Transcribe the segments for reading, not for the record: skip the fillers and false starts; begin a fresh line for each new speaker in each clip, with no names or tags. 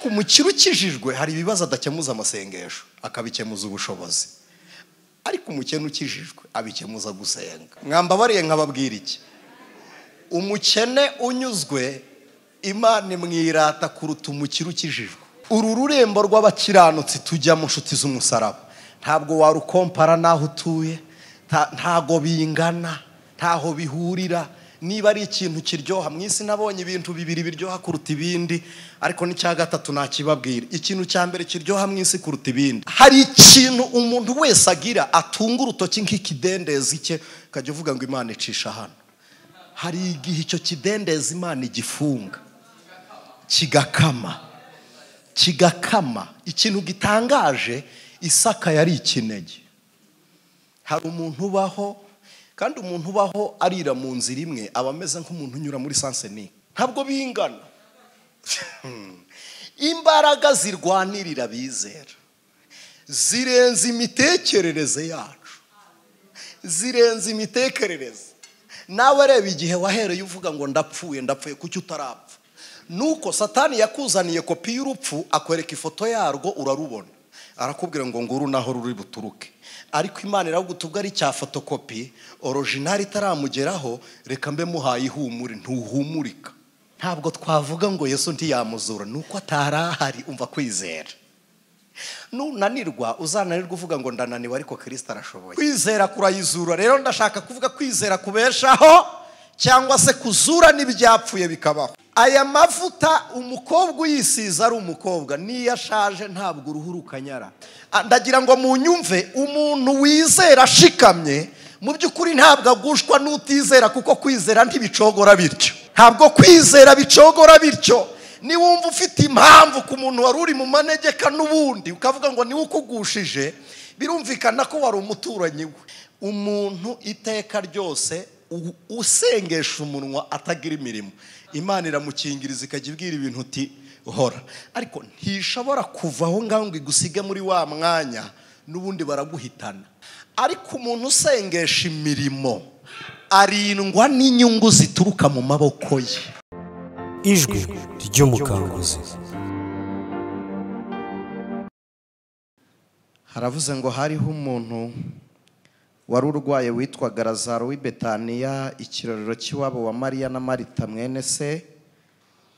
Ariko umukire ukijijwe hari ibibazo adakemuza amasengesho, akabikemuza ubushobozi. Ariko umukene ukijijwe abikemuza gusenga. Mwambabariye nkababwira iki? Umukene unyuzwe Imana imwirata kuruta umukire ukijijwe. Uru rurembo rw'abakiranutsi tujya mu nshuti z'umusaraba, ntabwo warukompara naho utuye, ntago bingana, ntaho bihurira. Niba ari ikintu kiryoha mu isi, nabonye ibintu bibiri biryoha kuruta ibindi, ariko n'icya gatatu nakibabwira. Ikintu cya mbere kiryoha mu isi kuruta ibindi, hari ikintu umuntu wese agira atunga urutoki nk'ikidendezi cye, ukajya uvuga ngo Imana icisha hano. Hari igihe icyo kidendezi Imana igifunga kigakama, kigakama. Ikintu gitangaje, Isaka yari ikinege. Hari umuntu ubaho, kandi umuntu ubaho arira mu nzira imwe aba ameze nk'umuntu unyura muri sansenike. Ntabwo bingana. Imbaraga zirwanirira abizera zirenze imitekerereze yacu, zirenze imitekerereze. Nawe reba igihe wahereye uvuga ngo ndapfuye, ndapfuye, kuki utarapfa? Nuko Satani yakuzaniye kopi y'urupfu, akwereka ifoto yarwo urarubona, arakubwira ngo nguru naho ruri buturuke. Ariko Imana iraguta ari cya fotokopi original itaramugeraho, reka mbe muhaye ihumure. Ntuhumurika. Ntabwo twavuga ngo Yesu ntiyamuzura, nuko atarahari. Umva kwizera. Nunanirwa uzananirwa uvuga ngo ndananiwe, ariko Kristo arashoboye. Kwizera kurayizura. Rero ndashaka kuvuga kwizera kubeshaho, cyangwa se kuzura n'ibyapfuye bikabaho. Aya mavuta umukobwa uyisiza ari umukobwa, niyo ashaje ntabwo uruhu rukanyara. Ndagira ngo munyumve, umuntu wizera ashikamye mu by'ukuri ntabwo agushwa n'utizera, kuko kwizera ntibicogora bityo. Ntabwo kwizera bicogora bityo. Niwumva ufite impamvu ku muntu wari uri mu manegeka n'ubundi ukavuga ngo niwe ukugushije, birumvikana ko wari umuturanyi we. Umuntu iteka ryose usengesha umunwa atagira imirimo, Imana iramukingiriza ikajya ibwira ibintu uti hora. Ariko ntishobora kuva aho ngaho ngo igusige muri wa mwanya, n'ubundi baraguhitana. Ariko umuntu usengesha imirimo arindwa n'inyungu zituruka mu maboko ye.
Ijwi ry'umukanguzi.
Haravuze ngo hariho umuntu wari urwaye witwaga Lazaro w'i Betaniya, ikirorero cy'iwabo wa Mariya na Marita mwene se.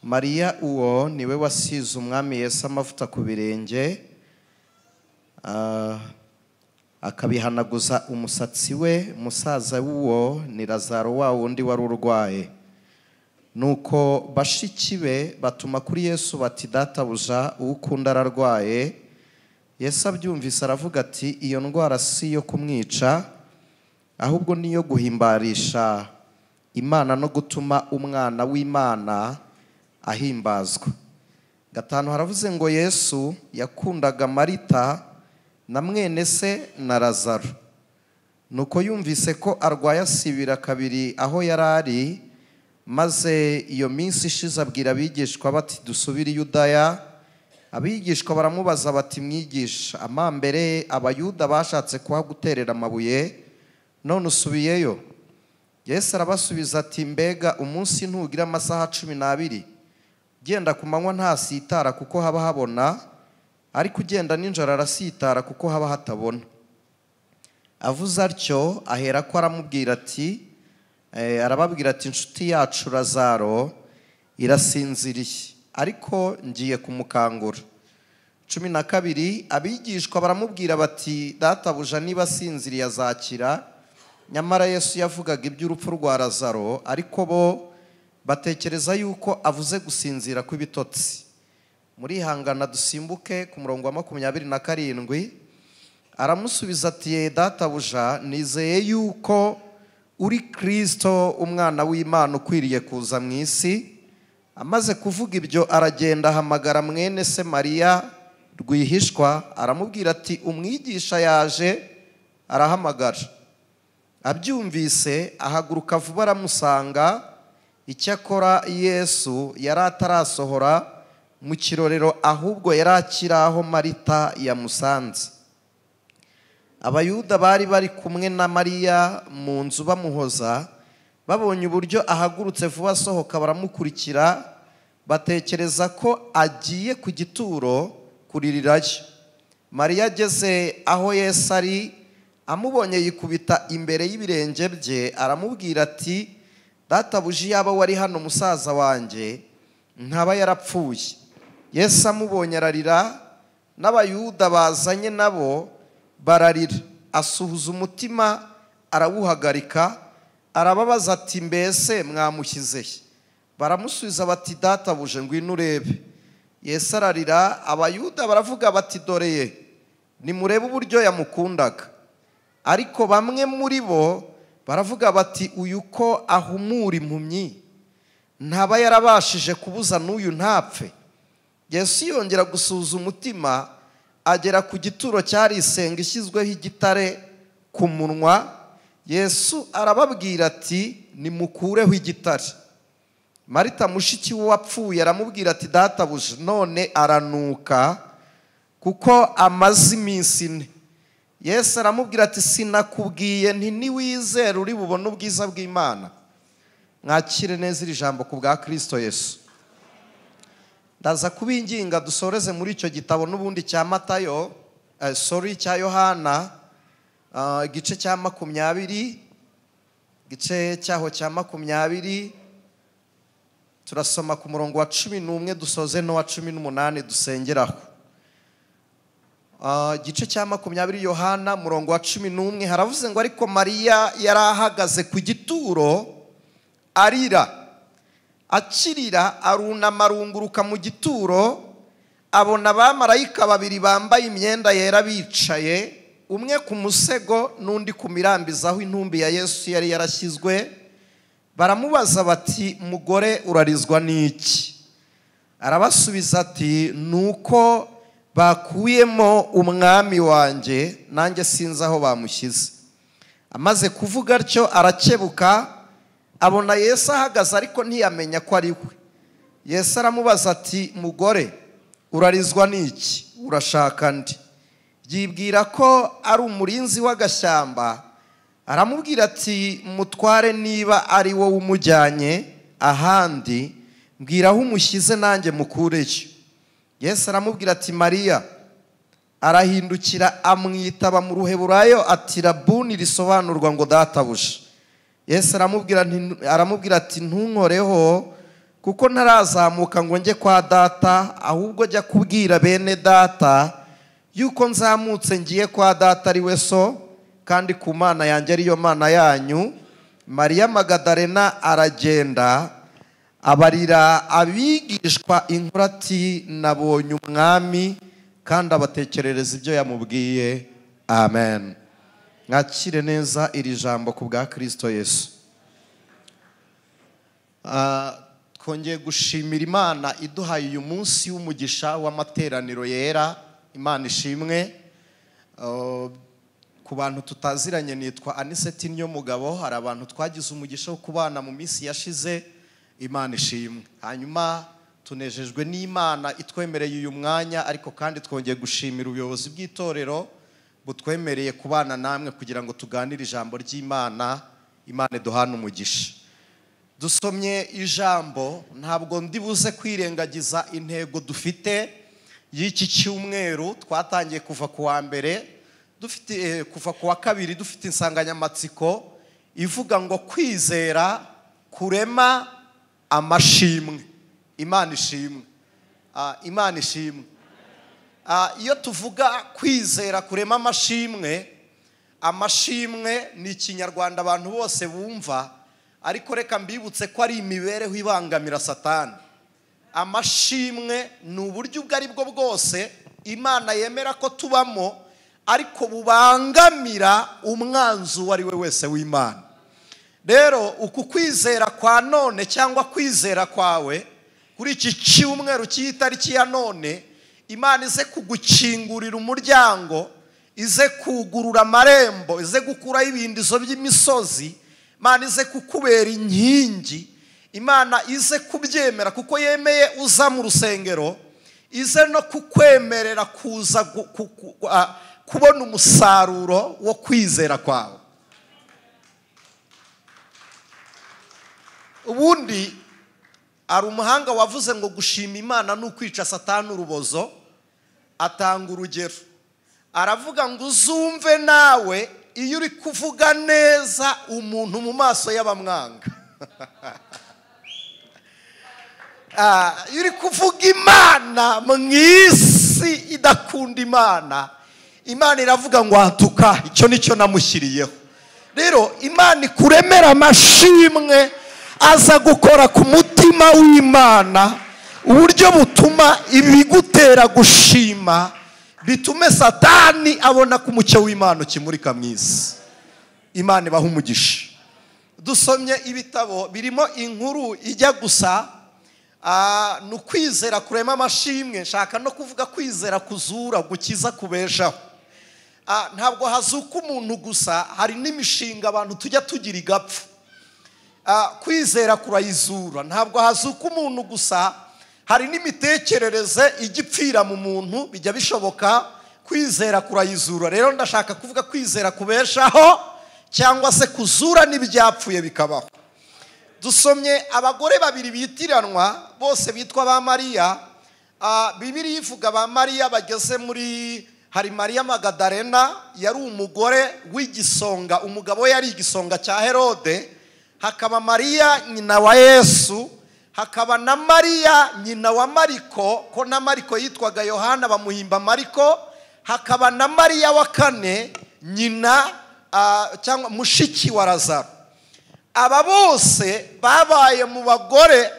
Mariya uwo niwe wasize umwami Yesu amavuta ku birenge, akabihanaguza umusatsi we. Musaza w'uwo ni Lazaro wa wundi wari urwaye. Nuko bashiki be batuma kuri Yesu bati, databuja, uwo ukunda ararwaye. Yesu abyumvise aravuga ati, iyo ndwara si iyo kumwica, ahubwo niyo guhimbarisha Imana no gutuma umwana w'Imana ahimbazwa. 5 haravuze ngo Yesu yakundaga Marita na mwene se na Lazaro. Nuko yumvise ko arwaye asibira kabiri aho yari ari, maze iyo minsi ishize abwira abigishwa bati, dusubire i Yudaya. Abigishwa baramubaza bati, mwigisha, amambere abayuda bashatse kuhaguterera amabuye, none usubiyeyo? Yesu arabasubiza ati, mbega umunsi ntugira amasaha 12? Genda ku manywa ntasitara kuko haba habona, ariko ugenda nijoro arasitara kuko haba hatabona. Avuze atyo ahera ko aramubwira ati, arababwira ati, inshuti yacu Lazaro irasinziriye, ariko ngiye kumukangura. 12 abigishwa baramubwira bati, databuja, niba asinziriye azakira. Nyamara Yesu yavugaga iby'urupfu rwa Lazaro, ariko bo batekereza yuko avuze gusinzira kw'ibitotsi. Murihangana dusimbuke ku murongo wa 27. Aramusubiza ati, ye databuja, nizeye yuko uri Kristo umwana w'Imana ukwiriye kuza mu isi. Amaze kuvuga ibyo aragenda ahamagara mwene se Mariya rwihishwa, aramubwira ati, umwigisha yaje arahamagara. Abyumvise ahaguruka vuba aramusanga. Icyakora Yesu yari atarasohora mu kirorero, ahubwo yari akiri aho Marita yamusanze. Abayuda bari bari kumwe na Mariya mu nzu bamuhoza, babonye uburyo ahagurutse vuba asohoka baramukurikira, Batekereza ko agiye ku gituro kuririrayo. Mariya ageze aho Yesu ari, amubonye yikubita imbere y'ibirenge bye, aramubwira ati: "Databuja, iyaba wari hano musaza wanjye ntaba yarapfuye." Yesu amubonye ararira, n'Abayuda bazanye nabo bararira. Asuhuza umutima arawuhagarika, arababaza ati: "Mbese mwamushyize he?" Baramusubiza bati: "Databuja, ngwino urebe." Yesu ararira. Abayuda baravuga bati: "Dore ye, nimurebe uburyo yamukundaga." Ariko bamwe muri bo baravuga bati: "Uyu ko ahumura impumyi, ntaba yarabashije kubuza n'uyu ntapfe?" Yesu yongera gusuhuza umutima, agera ku gituro cyari isenga ishyizweho igitare ku munwa. Yesu arababwira ati: "Nimukureho igitare." Marita mushiki we wapfuye aramubwira ati: "Databuja, none aranuka kuko amaze iminsi 4." Yesu aramubwira ati: "Sinakubwiye nti niwizera uri bubone ubwiza bw'Imana?" Mwakire neza iri jambo ku bwa Kristo Yesu. Ndaza kubinginga dusoreze muri icyo gitabo n'ubundi cya Matayo, sorry, cya Yohana, igice cya 20, igice cyaho cya 20, turasoma ku murongo wa 11 dusoze no wa 18 dusengeraho. Igice cya 20 Yohana murongo wa 11 haravuze ngo: "Ariko Mariya yari ahagaze ku gituro arira. Akirira arunama arunguruka mu gituro, abona abamarayika babiri bambaye imyenda yera bicaye, umwe ku musego n'undi ku mirambizi aho intumbi ya Yesu yari yarashyizwe. Baramubaza bati: 'Mugore, urarizwa n'iki?' Arabasubiza ati: 'Nuko bakuyemo umwami wanjye, nanjye sinzi aho bamushyize.' Amaze kuvuga atyo arakebuka, abona Yesu ahagaze, ariko ntiyamenya ko ari we. Yesu aramubaza ati: 'Mugore, urarizwa n'iki? Urashaka ndi?' Yibwira ko ari umurinzi w'agashyamba, aramubwira ati: 'Mutware, niba ari wowe umujyanye ahandi, mbwira aho umushyize nanjye mukureyo.' Yesu aramubwira ati: 'Mariya.' Arahindukira amwitaba mu Ruheburayo ati: 'Rabuni', risobanurwa ngo databuja. Yesu aramubwira ati: 'Ntunkoreho, kuko ntarazamuka ngo njye kwa data, ahubwo jya kubwira bene data yuko nzamutse ngiye kwa data ari we so, kandi ku Mana yanjye ariyo Mana yanyu.' Mariya Magadalena aragenda abarira abigishwa inkuru ati: 'Nabonye umwami', kandi abatekerereza ibyo yamubwiye. Amen. Mwakire neza iri jambo ku bwa Kristo Yesu. Twongeye gushimira Imana iduhaye uyu munsi w'umugisha w'amateraniro yera. Imana ishimwe. Ku bantu tutaziranye nitwa Aniseti Niyomugabo. Hari abantu twagize umugisha wo kubana mu minsi yashize. Imana ishimwe. Hanyuma tunejejwe n'Imana itwemereye uyu mwanya, ariko kandi twongeye gushimira ubuyobozi bw'itorero butwemereye kubana namwe kugira ngo tuganire ijambo ry'Imana. Imana iduhane umugisha. Dusomye ijambo, ntabwo ndibuze kwirengagiza intego dufite y'iki cyumweru. Twatangiye kuva ku wa mbere, dufite kuva ku wa kabiri, dufite insanganyamatsiko ivuga ngo kwizera kurema amashimwe. Imana ishimwe. Imana ishimwe. Iyo tuvuga kwizera kurema amashimwe, amashimwe ni ikinyarwanda abantu bose bumva, ariko reka mbibutse ko ari imibereho ibangamira Satani. Amashimwe ni uburyo ubwo ari bwo bwose Imana yemera ko tubamo, ariko bubangamira umwanzi uwo ari we wese w'Imana. Rero uku kwizera kwa none cyangwa kwizera kwawe kuri iki cyumweru cy'itariki ya none, Imana ize kugukingurira umuryango, ize kugurura amarembo, ize gukuraho ibindizo by'imisozi, Imana ize kukubera inkingi, Imana ize kubyemera kuko yemeye uza mu rusengero, ize no kukwemerera kuza kubona umusaruro wo kwizera kwawe. Ubundi Ari umuhanga wavuze ngo gushima Imana ni ukwica Satani urubozo. Atanga urugero aravuga ngo uzumve nawe iyo uri kuvuga neza umuntu mu maso y'abamwanga. Iyo uri kuvuga Imana mu isi idakunda Imana, Imana iravuga ngo atuka, icyo nicyo namushyiriyeho. Rero Imana ikuremera amashimwe aza gukora ku mutima w'Imana, uburyo butuma ibigutera gushima bitume Satani abona ko umucyo w'Imana ukimurika mu isi. Imana ibaha umugisha. Dusomye ibitabo birimo inkuru ijya gusa ni ukwizera kurema amashimwe. Nshaka no kuvuga kwizera kuzura, gukiza, kubeshaho. Ntabwo hazuka umuntu gusa, hari n'imishinga abantu tujya tugira igapfa. Kwizera kurayizura. Ntabwo hazuka umuntu gusa, hari n'imitekerereze igipfira mu muntu, bijya bishoboka. Kwizera kurayizura. Rero ndashaka kuvuga kwizera kubeshaho cyangwa se kuzura n'ibyapfuye bikabaho. Dusomye abagore babiri bitiranwa bose bitwa ba Mariya. Bibiliya ivuga ba Mariya bageze muri, hari Mariya Magadarena yari umugore w'igisonga, umugabo we yari igisonga cya Herode. Hakaba Mariya nyina wa Yesu, hakaba na Mariya nyina wa Mariko, ko na Mariko yitwaga Yohana bamuhimba Mariko. Hakaba na Mariya wa kane nyina cyangwa mushiki wa Lazaro. Aba bose babaye mu bagore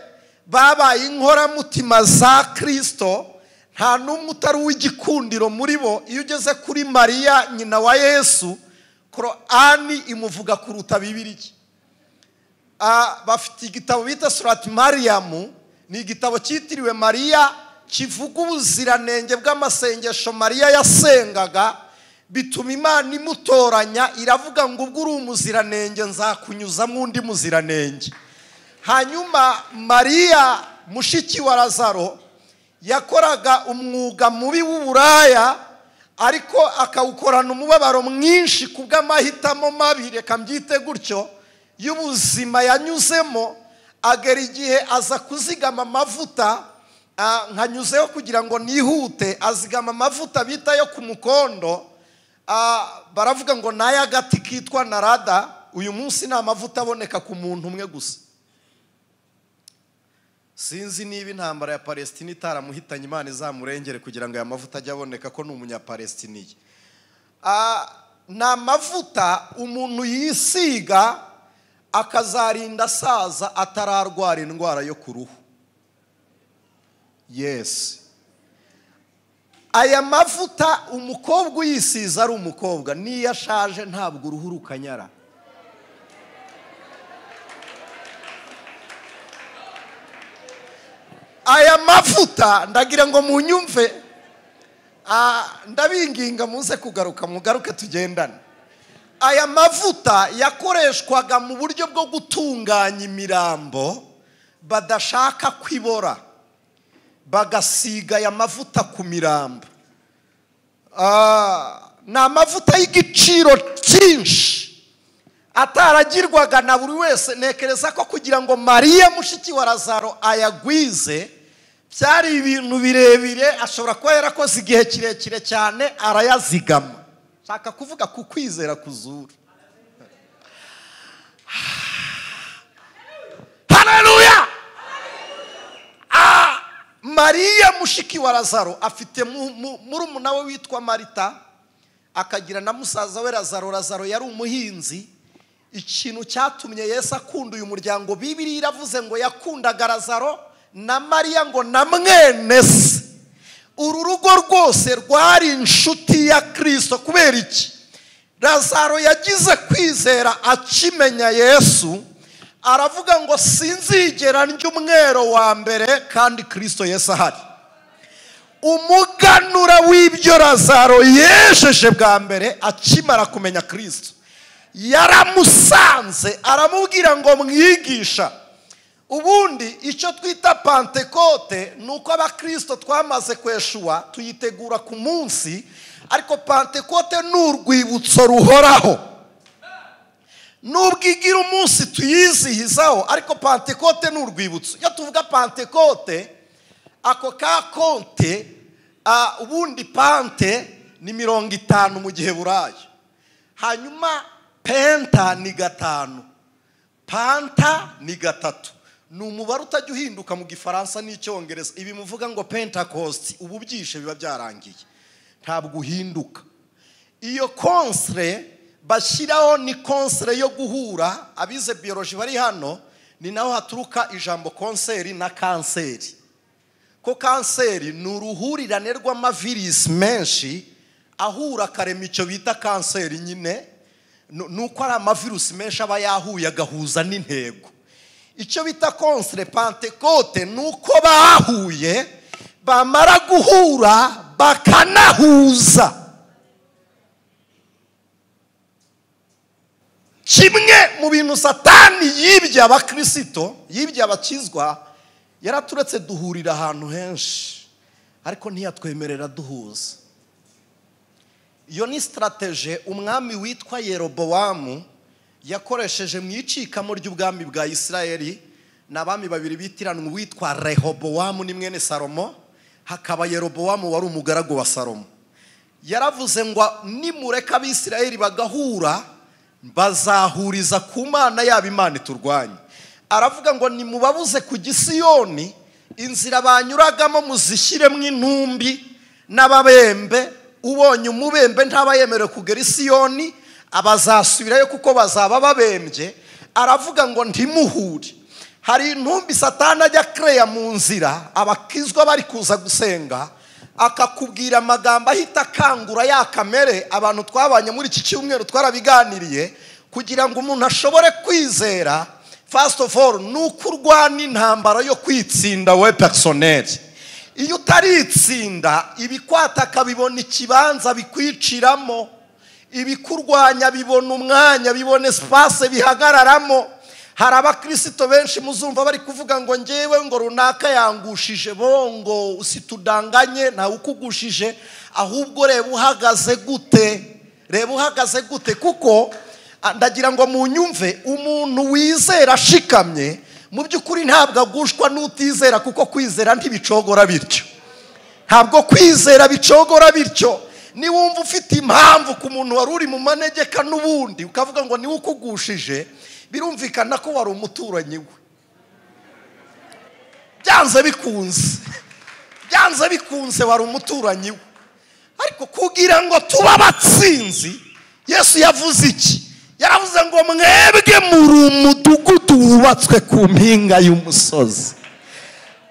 babaye inkoramutima za Kristo, nta n'umwe utari uw'igikundiro muri bo. Iyo ugeze kuri Mariya nyina wa Yesu, Korani imuvuga kuruta Bibiliya. Bafite igitabo bita Surati Mariyamu, ni igitabo cyitiriwe Mariya, kivuga ubuziranenge bw'amasengesho Mariya yasengaga, bituma Imana imutoranya iravuga ngo ubwo uri umuziranenge nzakunyuzamo undi muziranenge. Hanyuma Mariya mushiki wa Lazaro yakoraga umwuga mubi w'uburaya, ariko akawukorana umubabaro mwinshi kubw'amahitamo mabi, reka mbyite gutyo, y'ubuzima yanyuzemo. Agera igihe aza kuzigama amavuta, nkanyuzeho kugira ngo nihute, azigama amavuta bita yo ku mukondo. Baravuga ngo n'ay'agati kitwa narada. Uyu munsi ni amavuta aboneka ku muntu umwe gusa. Sinzi niba intambara ya Palestine itaramuhitanye, Imana izamurengere kugira ngo aya mavuta ajye aboneka, ko ni umunyapalestiniye. Ni amavuta umuntu yisiga akazarinda asaza atararwara indwara yo ku ruhu. Yes. Aya mavuta umukobwa uyisiza ari umukobwa, niyo ashaje ntabwo uruhu rukanyara. Aya mavuta ndagira ngo munyumve, ndabinginga muze kugaruka, mugaruke tugendane. Aya mavuta yakoreshwaga mu buryo bwo gutunganya imirambo badashaka kwibora, bagasiga aya mavuta ku mirambo. Ni amavuta y'igiciro cyinshi ataragirwaga na buri wese. Ntekereza ko kugira ngo Mariya mushiki wa Lazaro ayagwize byari ibintu birebire, ashobora kuba yarakoze igihe kirekire cyane arayazigama. Nshaka kuvuga ku kwizera kuzura. Haleluya! Mariya mushiki wa Lazaro afite murumuna we witwa Marita, akagira na musaza we Lazaro. Lazaro yari umuhinzi. Ikintu cyatumye Yesu akunda uyu muryango, Bibiliya iravuze ngo yakundaga Lazaro na Mariya ngo na mwene se. Uru rugo rwose rwari inshuti ya Kristo. Kubera iki? Lazaro yagize kwizera akimenya Yesu, aravuga ngo sinzigera ndya umwero wa mbere kandi Kristo Yesu ahari. Umuganura w'ibyo Lazaro yejeje bwa mbere akimara kumenya Kristo, yaramusanze aramubwira ngo mwigisha. Ubundi icyo twita Pantekote ni uko abakristo twamaze kweshuwa tuyitegura ku munsi, ariko Pantekote ni urwibutso ruhoraho. Nubwo igira umunsi tuyizihizaho, ariko Pantekote ni urwibutso. Iyo tuvuga Pantekote, ako ka konte, ubundi pante ni 50 mu Giheburayo, hanyuma penta ni 5, panta ni 3. Ni umubare utajya uhinduka mu Gifaransa n'Icyongereza. Ibi muvuga ngo Pentecost, ubu byishe biba byarangiye, ntabwo uhinduka. Iyo konsere bashyiraho ni konsere yo guhura. Abize biology bari hano, ni naho haturuka ijambo konseri na kanseri. Ko kanseri ni uruhurirane rw'amavirisi menshi ahura akarema icyo bita kanseri nyine. Nuko ari amavirusi menshi aba yahuye agahuza n'intego. Icyo bita konsere Pantekote ni uko bahuye, bamara guhura bakanahuza. Kimwe mu bintu Satani yibye abakristo, yibye abakizwa, yaraturetse duhurira ahantu henshi, ariko ntiyatwemerera duhuza. Iyo ni strategie umwami witwa Yerobowamu yakoresheje mu icikamo ry'ubwami bwa Isirayeli. N'abami babiri bitiranwa, witwa Rehobowamu ni mwene Salomo, hakaba Yerobowamu wari umugaragu wa Salomo. Yaravuze ngo nimureka abisirayeli bagahura, bazahuriza ku Mana yabo, Imana iturwanye. Aravuga ngo nimubabuze ku Gisiyoni, inzira banyuragamo muzishyiremo intumbi n'ababembe. Ubonye umubembe ntaba yemerewe kugera Isiyoni, abazasubirayo kuko bazaba babembye. Aravuga ngo ntimuhure. Hari intumbi Satani ajya kreya mu nzira abakizwa bari kuza gusenga, akakubwira amagambo ahita akangura ya kamere. Abantu twabanye muri iki cyumweru twarabiganiriye, kugira ngo umuntu ashobore kwizera, first of all ni uko urwana intambara yo kwitsinda we personnel. Iyo utaritsinda, ibikwataka bibona ikibanza bikwiciramo, ibikurwanya bibona umwanya, bibona espace bihagararamo. Hari abakristo benshi muzumva bari kuvuga ngo ngewe ngo runaka yangushije. Bongo, usitudanganye, ntawe ukugushije, ahubwo reba uhagaze gute, reba uhagaze gute. Kuko ndagira ngo munyumve, umuntu wizera ashikamye mu by'ukuri ntabwo agushwa n'utizera, kuko kwizera ntibicogora bityo. Ntabwo kwizera bicogora bityo. Niwumva ufite impamvu ku muntu wari uri mu manegeka n'ubundi ukavuga ngo niwe ukugushije, birumvikana ko wari umuturanyi we. Byanze bikunze, byanze bikunze wari umuturanyi we. Ariko kugira ngo tuba abatsinzi, Yesu yavuze iki? Yaravuze ngo mwebwe muri umudugudu wubatswe ku mpinga y'umusozi.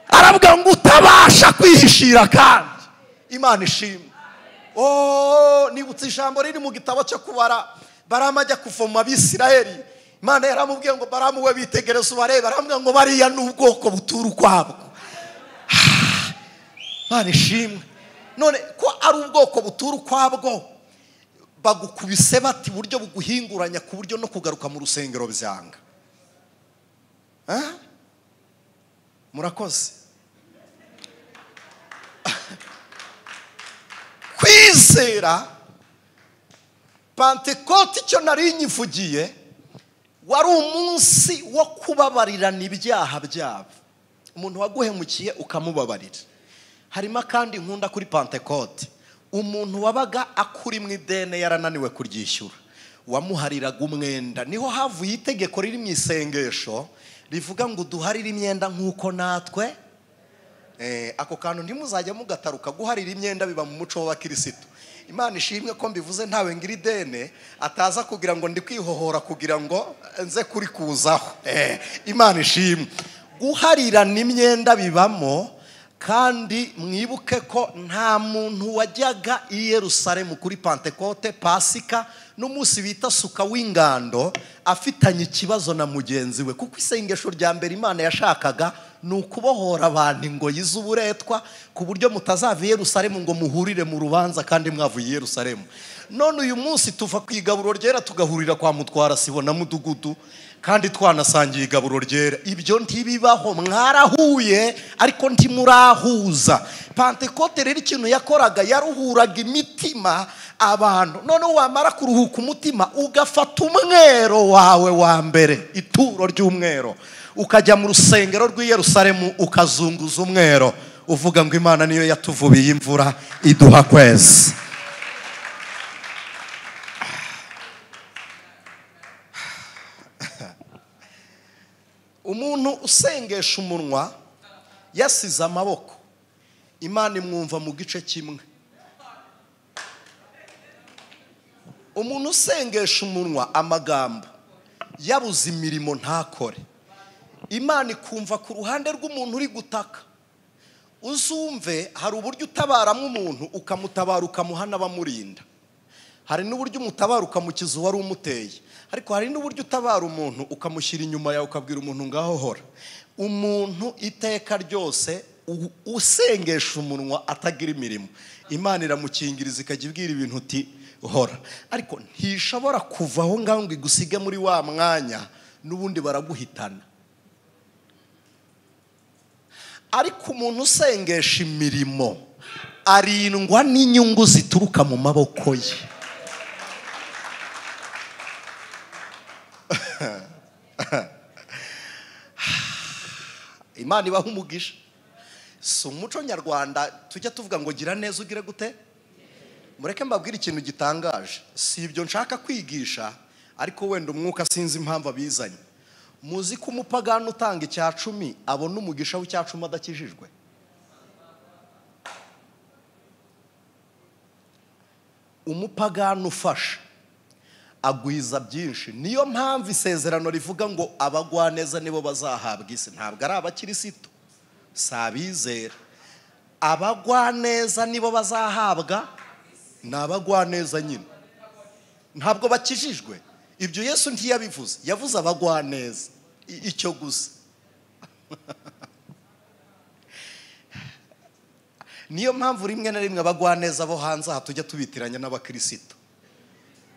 Aravuga ngo utabasha kwihishira. Kandi Imana ishimwe. Oh, nibutse ijambo riri mu gitabo cyo kubara. Baramu ajya kuvoma abisirayeli, Imana yaramubwiye ngo Baramu we bitegereza ubarebe, aramubwira ngo bariya ni ubwoko butura ukwabwo. Imana ishimwe. None ko ari ubwoko butura ukwabwo, bagukubise bati buryo buguhinguranya ku buryo no kugaruka mu rusengero byanga. Murakoze. Kwizera Pantekote, icyo nari nyivugiye, wari umunsi wo kubabarirana ibyaha byabo. Umuntu waguhemukiye ukamubabarira. Harimo kandi nkunda kuri Pantekote, umuntu wabaga akuri mu idene yarananiwe kuryishyura, wamuhariraga umwenda. Niho havuye itegeko riri mu isengesho rivuga ngo duharire imyenda nk'uko natwe. Ako kantu ntimuzajya mugataruka. Guharira imyenda biba mu muco w'abakirisitu. Imana ishimwe ko mbivuze ntawe ngira idene ataza kugira ngo ndi kwihohora kugira ngo nze kurikuzaho. Imana ishimwe. Guharirana imyenda bibamo. Kandi mwibuke ko nta muntu wajyaga i Yerusalemu kuri Pantekote, Pasika n'umunsi bita suka w'ingando afitanye ikibazo na mugenzi we, kuko isengesho rya mbere Imana yashakaga Ni ukubohora abantu ingoyi z'uburetwa, ku buryo mutazava i Yerusalemu ngo muhurire mu rubanza kandi mwavuye i Yerusalemu. None uyu munsi tuva ku igaburo ryera tugahurira kwa Mutwara Sibo na Mudugudu, kandi twanasangiye igaburo ryera. Ibyo ntibibaho, mwarahuye ariko ntimurahuza. Pantekote rero ikintu yakoraga, yaruhuraga imitima abantu. Noneho wamara kuruhuka umutima, ugafata umwero wawe wa mbere, ituro ry'umwero, ukajya mu rusengero rw'i Yerusalemu ukazunguza umwero, uvuga ngo Imana niyo yatuvubiye imvura iduha kwezi. Umuntu usengesha umunwa yasize amaboko, Imana imwumva mu gice kimwe. Umuntu usengesha umunwa amagambo yabuze imirimo ntakore, Imana ikumva ku ruhande rw'umuntu uri gutaka. Uzumve hari uburyo utabaramo umuntu ukamutabara ukamuha n'abamurinda, hari n'uburyo umutabara ukamukiza uwari umuteye, ariko hari n'uburyo utabara umuntu ukamushyira inyuma yawe ukabwira umuntu ngaho hora. Umuntu iteka ryose usengesha umunwa atagira imirimo, Imana iramukingiriza ikajya ibwira ibintu uti hora, ariko ntishobora kuva aho ngaho ngo igusige muri wa mwanya, n'ubundi baraguhitana. Ariko umuntu usengesha imirimo arindwa n'inyungu zituruka mu maboko ye. Imana ibaha umugisha. Si umuco nyarwanda tujya tuvuga ngo gira neza ugire gute? Mureke mbabwire ikintu gitangaje. Si ibyo nshaka kwigisha, ariko wenda umwuka sinzi impamvu abizanye. Muzi ko umupagani utanga icya cumi abona umugisha w'icya cumi adakijijwe? Umupagani ufasha agwiza byinshi. Niyo mpamvu isezerano rivuga ngo abagwaneza nibo bazahabwa isi. Ntabwo ari abakirisitu, si abizera. Abagwaneza nibo bazahabwa, ni abagwaneza nyine, ntabwo bakijijwe. Ibyo Yesu ntiyabivuze, yavuze abagwaneza icyo gusa. Niyo mpamvu rimwe na rimwe abagwaneza bo hanze aha tujya tubitiranya n'abakirisitu.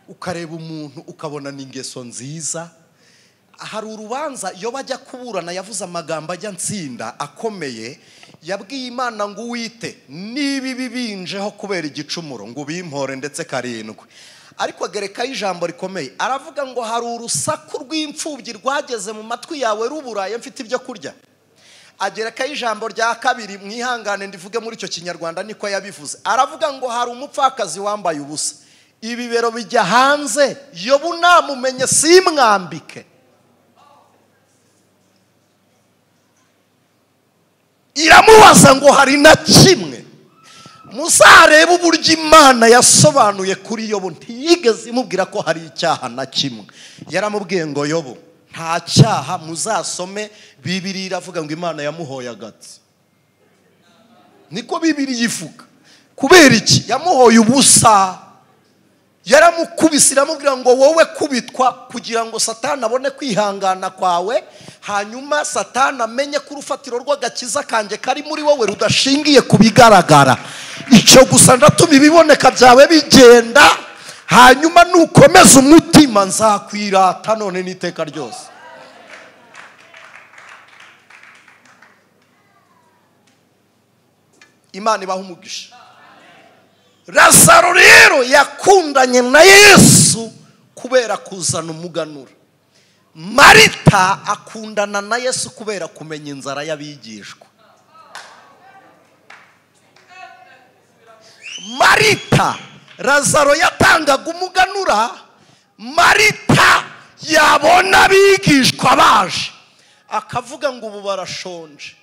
Ukareba umuntu ukabona ni ingeso nziza. Hari urubanza iyo bajya kuburana yavuze amagambo ajya nsinda akomeye, yabwiye Imana ngo uwite niba ibi binjeho kubera igicumuro ngo ubimpore ndetse karindwi. Ariko agerekaho ijambo rikomeye, aravuga ngo hari urusaku rw'imfubyi rwageze mu matwi yawe ruburaye mfite ibyo kurya. Agerekaho ijambo rya kabiri, mwihangane ndivuge muri icyo kinyarwanda niko yabivuze. Aravuga ngo hari umupfakazi wambaye ubusa, ibibero bijya hanze, Yobu namumenye simwambike. Iramubaza ngo hari na kimwe. Muzarebe uburyo Imana yasobanuye kuri Yobu, ntiyigeze imubwira ko hari icyaha na kimwe. Yaramubwiye ngo Yobu nta cyaha. Muzasome Bibiliya iravuga ngo Imana yamuhoye agatsi, niko Bibiliya ivuga. Kubera iki? Yamuhoye ubusa, yaramukubise, iramubwira ngo wowe kubitwa kugira ngo Satani abone kwihangana kwawe, hanyuma Satani amenye ko urufatiro rw'agakiza kanjye kari muri wowe rudashingiye ku bigaragara. Icyo gusa ndatuma ibiboneka byawe bigenda, hanyuma nukomeza umutima nzakwirata none n'iteka ryose. Imana ibaha umugisha. Lazaro rero yakundanye na Yesu kubera kuzana umuganura. Marita akundana na Yesu kubera kumenya inzara y'abigishwa. Marita, Lazaro yatangaga umuganura, Marita yabona abigishwa baje akavuga ngo ubu barashonje.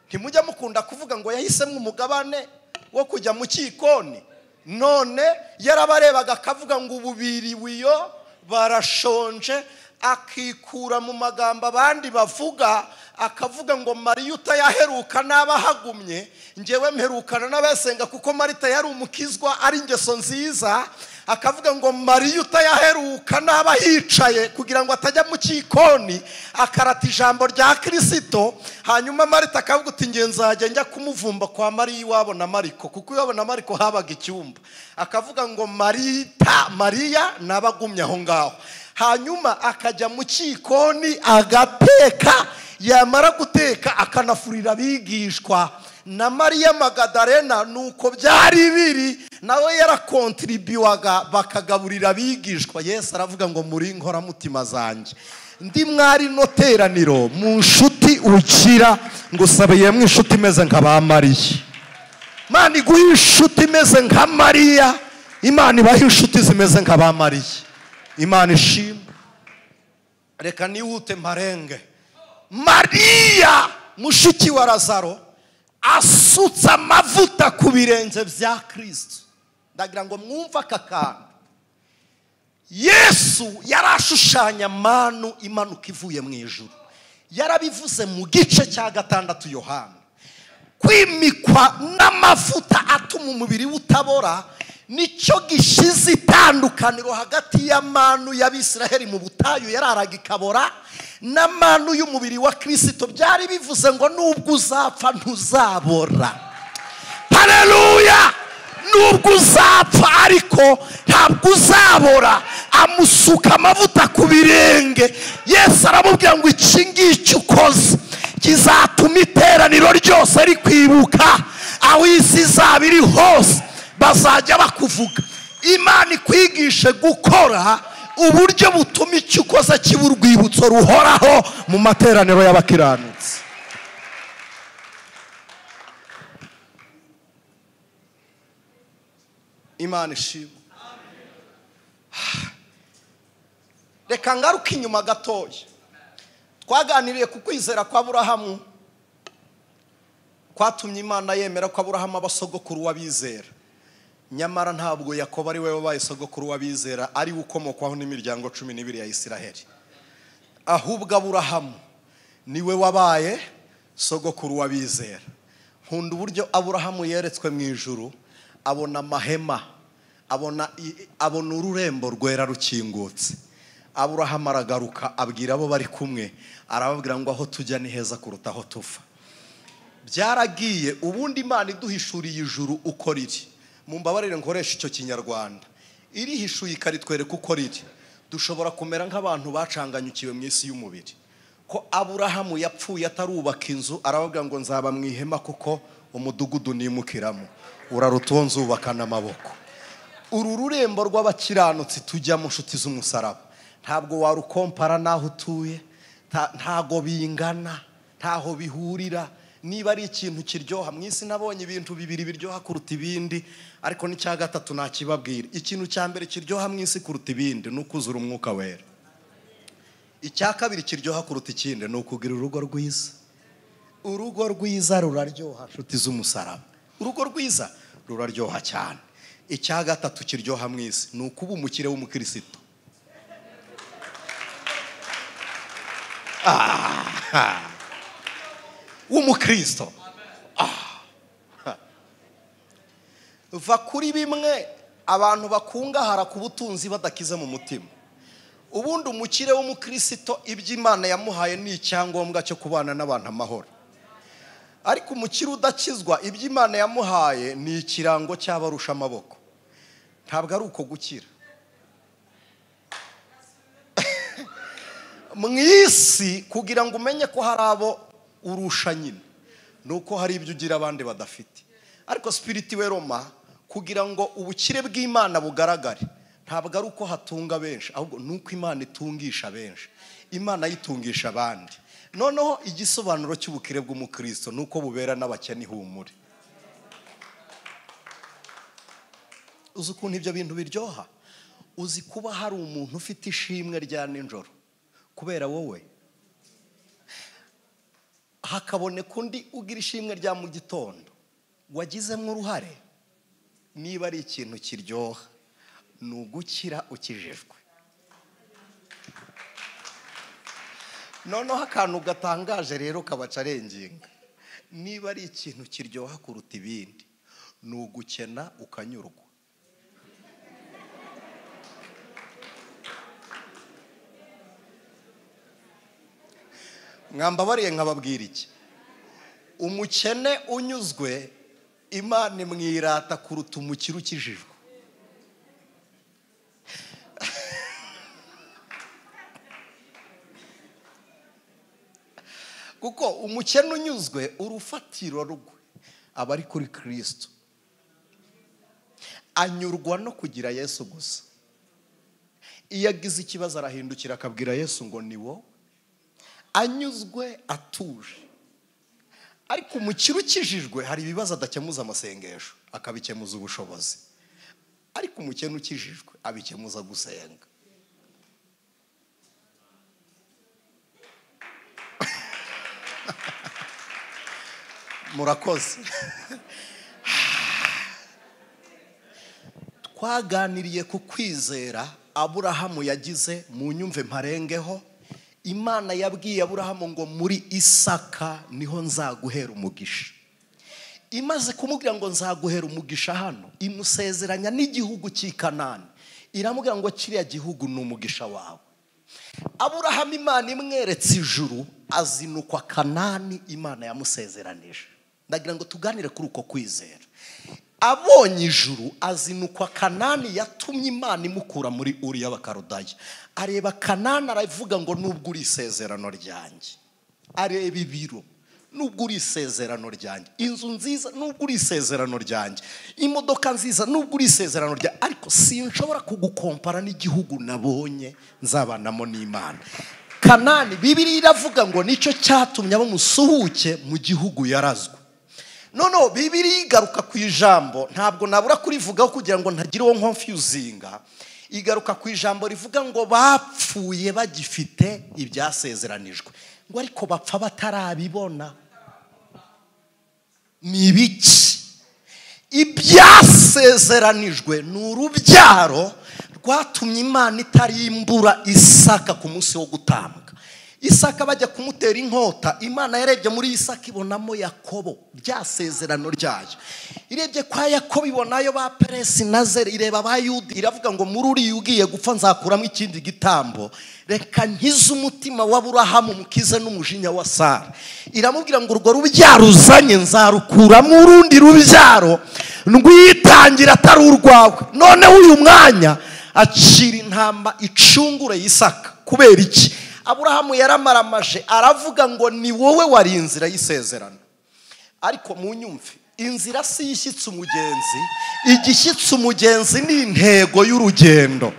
Ntimujya mukunda kuvuga ngo yahisemo umugabane wo kujya mu kikoni, none yarabarebaga akavuga ngo ubu biriwe iyo barashonje, akikura mu magambo abandi bavuga, akavuga ngo Mariya utayaheruka n'abahagumye, njyewe mperukana n'abasenga kuko Marita yari umukizwa ari ingeso nziza. Akavuga ngo Mariya utayaheruka naba yicaye kugira ngo atajya mu kikoni, akarata ijambo rya Kristo. Hanyuma Marita akavuga uti nge nzajya njya kumuvumba kwa Mariya iwabo na Mariko, kuko iwabo na Mariko habaga icyumba. Akavuga ngo Marita, Mariya nabagumye aho ngaho. Hanyuma akajya mu kikoni agateka, yamara guteka akanafurira abigishwa. Na Mariya Magadarena nuko byari biri, nawe yarakontribuwaga bakagaburira abigishwa. Yesu aravuga ngo muri inkoramutima zanjye, ndi mwari no teraniro mu nshuti ukira, ngo sabe yemwe inshuti imeze nka ba Mariya. Imana iguhe inshuti imeze nka Mariya, Imana ibahe inshuti zimeze nka ba Mariya. Imana ishimwe. Reka nihute mparenge. Mariya mushiki wa Lazaro asutse amavuta ku birenge bya Kristo. Ndagira ngo mwumve aka kantu. Yesu yarashushanya manu imanuka ivuye mu ijuru. Yarabivuze mu gice cya 6 Yohana. Kwimikwa n'amavuta atuma umubiri utabora nicyo gishize itandukaniro hagati y'amanu y'Abisiraheli mu butayu yararaga ikabora n'amanu y'umubiri wa Kristo. Byari bivuze ngo nubwo uzapfa ntuzabora. Haleluya! Nubwo uzapfa ariko ntabwo uzabora. Amusuka amavuta ku birenge. Yesu aramubwira ngo iki ngiki ukoze kizatuma iteraniro ryose rikwibuka, aho isi izaba iri hose bazajya bakuvuga. Imana ikwigishe gukora uburyo butuma icyo ukoze kiba urwibutso ruhoraho mu materaniro y'abakiranutsi. Imana ishimwe. Reka ngaruke inyuma gatoya. Twaganiriye ku kwizera kwa Aburahamu kwatumye Imana yemera ko Aburahamu aba sogokuru w'abizera. Nyamara ntabwo Yakobo ari we wabaye sogokuru w'abizera, ari we ukomokwaho n'imiryango 12 ya Isiraheli. Ahubwo Aburahamu niwe wabaye sogokuru w'abizera. Nkunda uburyo Aburahamu yeretswe mu ijuru, abona amahema, abona ururembo rwera rukingutse. Aburahamu aragaruka abwira abo bari kumwe, arababwira ngo aho tujya ni heza kuruta aho tuva. Byaragiye. Ubundi Imana iduhishuriye ijuru uko riri, mumbabarire nkoresha icyo kinyarwanda, irihishuye ikaritwereka uko riri, dushobora kumera nk'abantu bacanganyukiwe mu isi y'umubiri. Ko Aburahamu yapfuye atarubaka inzu, arababwira ngo nzaba mu ihema kuko umudugudu nimukiramo uraruta uwo nzubaka n'amaboko. Uru rurembo rw'abakiranutsi tujya mu nshuti z'umusaraba, ntabwo warukompara n'aho utuye, ntago bingana, ntaho bihurira. Niba ari ikintu kiryoha mu isi, nabonye ibintu bibiri biryoha kuruta ibindi, ariko n'icya gatatu nakibabwira. Ikintu cya mbere kiryoha mu isi kuruta ibindi ni ukuzura umwuka wera. Icya kabiri kiryoha kuruta ikindi ni ukugira urugo rwiza. Urugo rwiza ruraryoha nshuti z'umusaraba. Urugo rwiza ruraryoha cyane. Icya gatatu kiryoha mu isi ni ukuba umukire w'umukristo. W'umukristo. Va kuri bimwe abantu bakungahara ku butunzi badakize mu mutima. Ubundi umukire w'umukristo ibyo Imana yamuhaye ni icyangombwa cyo kubana n'abantu amahoro. Ariko umukire udakizwa ibyo Imana yamuhaye ni ikirango cy'abarusha amaboko. Ntabwo ari uko gukira. Mu isi kugira ngo umenye ko hari abo urusha nyine, nuko hari ibyo ugira abandi badafite. Ariko spiriti we Roma, kugira ngo ubukire bw'Imana bugaragare, ntabwo ari uko hatunga benshi, ahubwo nuko Imana itungisha benshi, Imana yitungisha abandi. Noneho igisobanuro cy'ubukire bw'umukristo nuko bubera n'abakene ihumure. Uzi ukuntu ibyo bintu biryoha? Uzi kuba hari umuntu ufite ishimwe rya nijoro kubera wowe, hakaboneka undi ugira ishimwe rya mu gitondo wagizemo uruhare. Niba ari ikintu kiryoha ni ugukira ukijijwe. Noneho akantu gatangaje rero kabacarenginga, niba ari ikintu kiryoha kuruta ibindi ni ugukena ukanyurwa. Mwambabariye nkababwira iki? Umukene unyuzwe Imana imwirata kuruta umukire ukijijwe. Kuko umukene unyuzwe urufatiro rwe aba ari kuri Kristo, anyurwa no kugira Yesu gusa. Iyo agize ikibazo arahindukira akabwira Yesu ngo ni wowe, anyuzwe atuje. Ariko umukire ukijijwe hari ibibazo adakemuza amasengesho, akabikemuza ubushobozi. Ariko umukene ukijijwe abikemuza gusenga. Murakoze. Twaganiriye ku kwizera Aburahamu yagize, mu nyumve mparengeho. Imana yabwiye Aburahamu ngo muri Isaka niho nzaguhera umugisha. Imaze kumubwira ngo nzaguhera umugisha hano, imusezeranya n'igihugu cy'i Kanani, iramubwira ngo kiriya gihugu ni umugisha wawe. Aburahamu Imana imweretse ijuru, azinukwa Kanani Imana yamusezeranije. Ndagira ngo tuganire kuri uko kwizera. Abonye ijuru azinukwa Kanani yatumye Imana imukura muri Uri y'Abakaludaya. Areba Kanani aravuga ngo nubwo uri isezerano ryanjye. Areba ibiro, nubwo uri isezerano ryanjye. Inzu nziza, nubwo uri isezerano ryanjye. Imodoka nziza, nubwo uri isezerano ryanjye. Ariko sinshobora kugukompara n'igihugu nabonye nzabanamo n'Imana. Kanani Bibiliya iravuga ngo nicyo cyatumye abo musuhuke mu gihugu yarazwe. Noneho Bibiliya igaruka ku ijambo, ntabwo nabura kurivugaho kugira ngo ntagire uwo nkonfuzinga. Igaruka ku ijambo rivuga ngo bapfuye bagifite ibyasezeranijwe, ngo ariko bapfa batarabibona. Ni ibiki? Ibyasezeranijwe ni urubyaro rwatumye Imana itarimbura Isaka ku munsi wo gutambwa. Isaka bajya kumutera inkota, Imana yarebye muri Isaka ibonamo Yakobo, byasezerano ryayo. Irebye kwa Yakobo ibonayo ba Peresi na Zeri, ireba ba Yuda, iravuga ngo muri uriya ugiye gupfa nzakuramo ikindi gitambo, reka nkize umutima wa Aburahamu mukize n'umujinya wa Sara. Iramubwira ngo urwo rubyaro uzanye nzarukuramo urundi rubyaro rwitangira atari urwawe. Noneho uyu mwanya acira intama icungure Isaka. Kubera iki? Aburahamu yaramaramaje aravuga ngo ni wowe wari inzira y'isezerano. Ariko mu nyumve, inzira si ishyitse umugenzi, igishyitse umugenzi ni intego y'urugendo.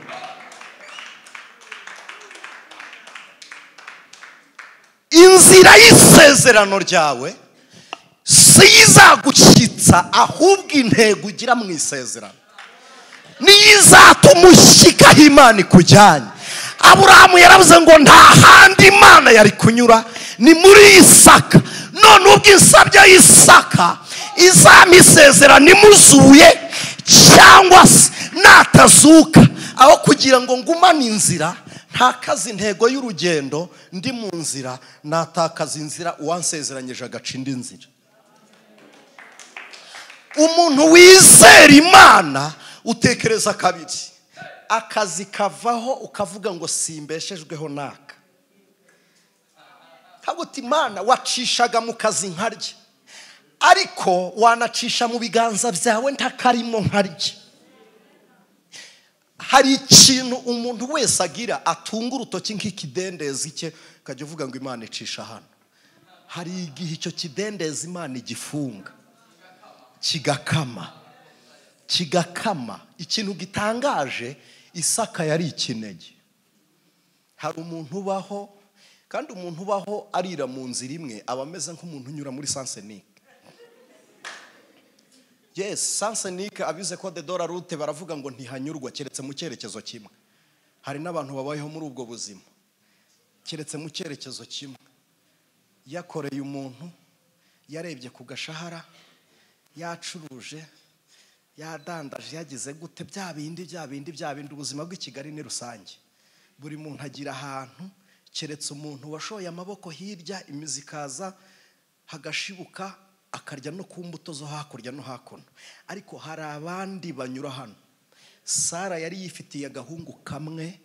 Inzira y'isezerano ryawe si izagushyitsa, ahubwo intego ugira mu isezerano niyo izatuma ushyikaho Imana ikujyanye. Aburahamu yaravuze ngo nta handi Imana yari kunyura, ni muri Isaka. None ubwo insabye Isaka izampa isezerano imuzuye cyangwa se natazuka, aho kugira ngo ngumane inzira ntakaze intego y'urugendo, ndi mu nzira natakaza inzira, uwansezeranyije agaca indi nzira. Umuntu wizera Imana utekereza kabiri, akazi kavaho ukavuga ngo simbeshejweho naka. Kaguti Imana wacishaga mu kazi nkarye, ariko wanacisha mu biganza byawe ntakarimo nkarye. Hari ikintu umuntu wese agira atunga urutoki nk'ikidendezi cye, ukajya uvuga ngo Imana icisha hano. Hari igihe icyo kidendezi Imana igifunga kigakama, kigakama. Ikintu gitangaje, Isaka yari ikinege. Hari umuntu ubaho, kandi umuntu ubaho arira mu nzira imwe aba ameze nk'umuntu unyura muri sansenike. Yes, sansenike abize ko de dora route baravuga ngo ntihanyurwa keretse mu cyerekezo kimwe. Hari n'abantu babayeho muri ubwo buzima keretse mu cyerekezo kimwe. Yakoreye umuntu, yarebye ku gashahara, yacuruje, yadandaje, yagize gute, bya bindi bya bindi bya bindi. Ubuzima bw'i Kigali ni rusange, buri muntu agira ahantu keretse umuntu washoye amaboko hirya, imizi ikaza hagashibuka, akarya no ku mbuto zo hakurya no hakuno. Ariko hari abandi banyura hano. Sara yari yifitiye agahungu kamwe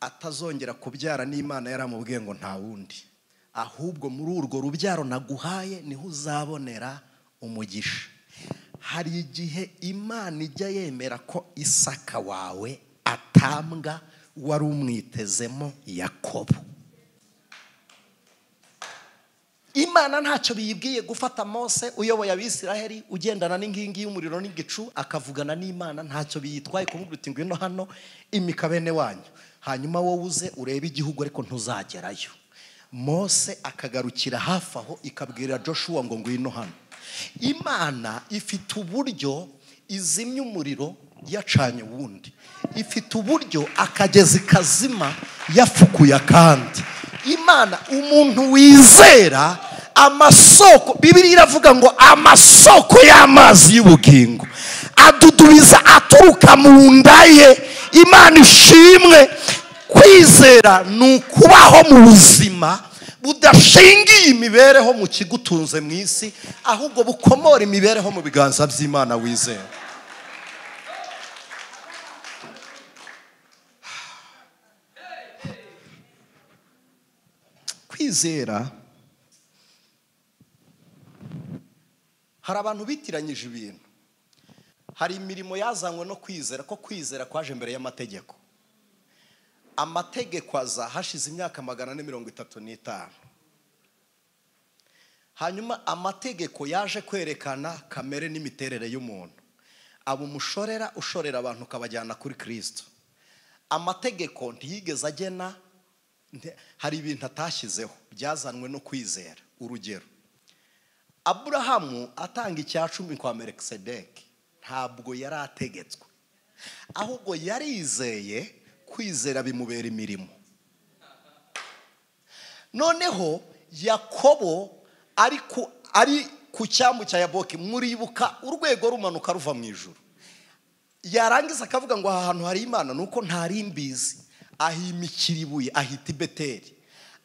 atazongera kubyara, n'Imana yaramubwiye ngo nta wundi. Ahubwo muri urwo rubyaro naguhaye niho uzabonera umugisha. Hari igihe Imana ijya yemera ko Isaka wawe atambwa wari umwitezemo Yakobo. Imana ntacyo biyibwiye gufata Mose uyoboye Abisiraheli ugendana n'inkingi y'umuriro n'igicu akavugana n'Imana, ntacyo biyitwaye kumubwira uti ngwino hano imika bene wanyu, hanyuma wowe uze urebe igihugu ariko ntuzagerayo. Mose akagarukira hafi aho ikabwira Joshua ngo ngwino hano. Imana ifite uburyo izimya umuriro yacanye wundi, ifite uburyo akagezi kazima yafukuye akandi. Imana umuntu wizera amasoko, Bibiliya iravuga ngo amasoko y'amazi y'ubugingo adudubiza aturuka mu nda ye. Imana ishimwe. Kwizera ni ukubaho mu buzima budashingiye imibereho mu kigutunze mu isi, ahubwo bukomora imibereho mu biganza by'Imana wizera. Kwizera, hari abantu bitiranyije ibintu. Hari imirimo yazanywe no kwizera, ko kwizera kwaje mbere y'amategeko. Amategeko aza hashize imyaka 435. Hanyuma amategeko yaje kwerekana kamere n'imiterere y'umuntu, aba umushorera ushorera abantu ukabajyana kuri Kristo. Amategeko ntiyigeze agena, hari ibintu atashyizeho byazanwe no kwizera. Urugero, Aburahamu atanga 10% kwa Melkisedeki ntabwo yari ategetswe, ahubwo yarizeye. Kwizera bimubera imirimo. Noneho Yakobo ari ku cyambu cya Yaboki, muribuka urwego rumanuka ruva mu ijuru, yarangiza akavuga ngo aha hantu hari Imana nuko ntari mbizi, ahimikira ibuye ahita Beteli.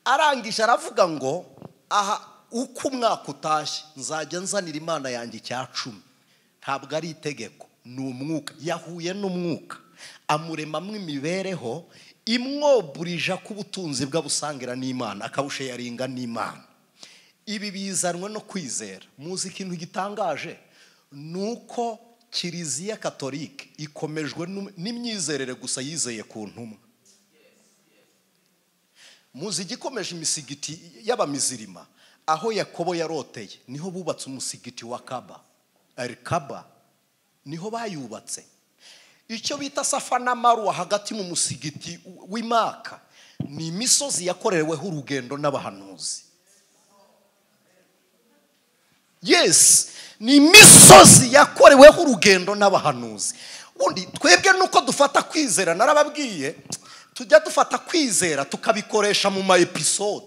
Arangije aravuga ngo aha uko umwaka utashye nzajya nzanira Imana yanjye 10%. Ntabwo ari itegeko, ni umwuka. Yahuye n'umwuka amuremamwe imibereho imwoburija ku butunzi bw'abusangira n'Imana, akabusheyaringa n'Imana. Ibi bizanwe no kwizera. Muzi ikintu gitangaje nuko Kiliziya Katolike ikomejwe n'imyizerere gusa yizeye ku ntumwa. Muzi igikomeje imisigiti y'abamizirima, aho Yakobo yaroteye niho bubatse umusigiti wa Kaba, Al-Kaba, niho bayubatse. Icyo bita Safa na Marwa hagati mu musigiti w'Imaka ni imisozi yakoreweho urugendo n'abahanuzi. Yes, ni imisozi yakoreweho urugendo n'abahanuzi. Ubundi twebwe nuko dufata kwizera, narababwiye tujya dufata kwizera tukabikoresha mu ma episode.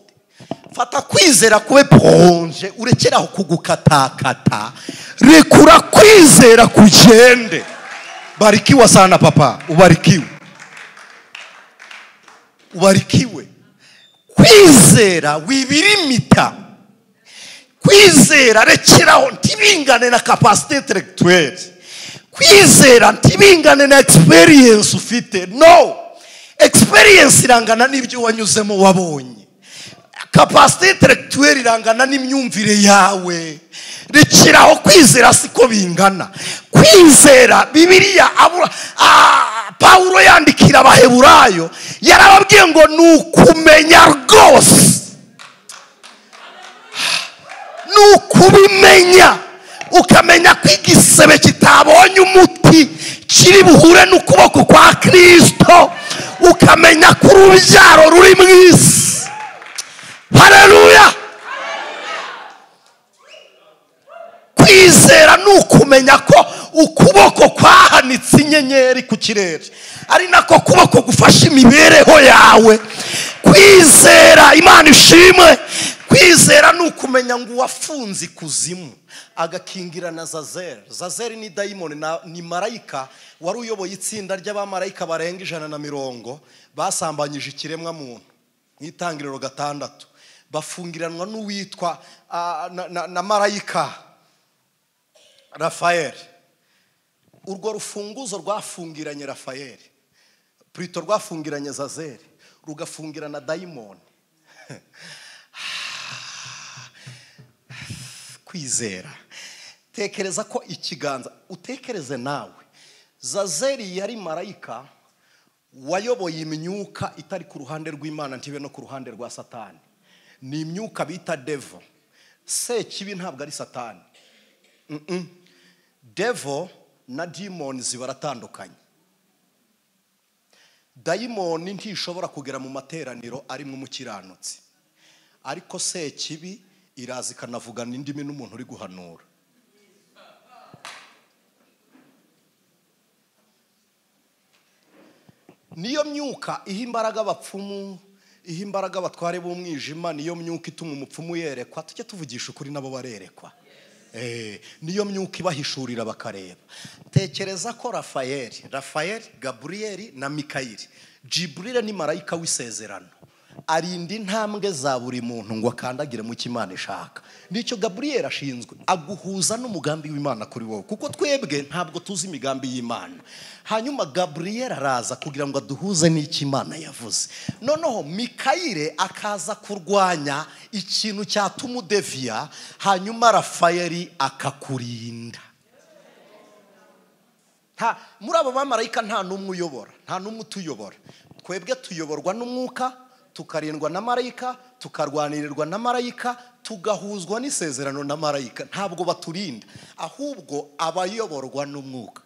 Fata kwizera kube bronje, urekeraho kugukatakata, rekura kwizera kugende. Barikiwa sana papa, ubarikiwe. Ubarikiwe. Kwizera wibirimita. Kwizera rekeraho ntibingane na capacité intellectuelle. Kwizera ntibingane na experience ufite. No. Experience irangana n'ibyo wanyuzemo wabonye. Capacité intellectuelle irangana n'imyumvire yawe. Rekeraho kwizera siko bingana. Kwizera Bibiliya Paulo yandikira Abaheburayo yarababwiye ngo nukumenya rwose, nukubimenya, ukamenya ko igisebe kitabonye umuti kiri buhure n'ukuboko kwa Kristo, ukamenya ko urubyaro ruri mu isi. Haleluya! Kwizera nukumenya ko ukuboko kwahanitse inyenyeri ku kirere ari nako kuboko gufasha imibereho yawe. Kwizera, Imana ishimwe. Kwizera nukumenya ngo wafunze ikuzimu agakingira na Zazeli. Zazeli ni dayimoni, ni marayika wari uyoboye itsinda ry'abamarayika barenga 120 basambanyije ikiremwa muntu mu itangiriro 6, bafungiranwa n'uwitwa na marayika Rafael. Urwo rufunguzo rwafungiranye Rafael, plutôt rwafungiranye Zazeli, rugafungirana dayimoni. Kwizera. Tekereza ko ikiganza, utekereze nawe, Zazeli yari marayika wayoboye imyuka itari ku ruhande rw'Imana ntibe no ku ruhande rwa Satani. Ni imyuka bita devil. Sekibi ntabwo ari Satani. Devil na demons baratandukanye. Dayimoni ntishobora kugera mu materaniro arimo umukiranutsi, ariko sekibi iraza ikanavugana indimi n'umuntu uri guhanura. Niyo myuka iha imbaraga abapfumu, iha imbaraga abatware b'umwijima, niyo myuka ituma umupfumu yerekwa. Tujye tuvugisha ukuri, nabo barerekwa. Niyo myuka ibahishurira bakareba. Tekereza ko Rafael, Gabriel na Mikayeli, Jibril ni marayika w'isezerano, arinda intambwe za buri muntu ngo akandagire mu cyo Imana ishaka. Nicyo Gabriel ashinzwe, aguhuza n'umugambi w'Imana kuri wowe, kuko twebwe ntabwo tuzi imigambi y'Imana. Hanyuma Gabriel araza kugira ngo aduhuze n'icyo Imana yavuze. Noneho Mikayile akaza kurwanya ikintu cyatuma udeviya, hanyuma Rafael akakurinda. Muri abo bamarayika nta n'umwe uyobora, nta n'umwe utuyobora. Twebwe tuyoborwa n'umwuka, tukarindwa na marayika, tukarwanirirwa na marayika, tugahuzwa n'isezerano na marayika. Ntabwo baturinda, ahubwo abayoborwa n'umwuka.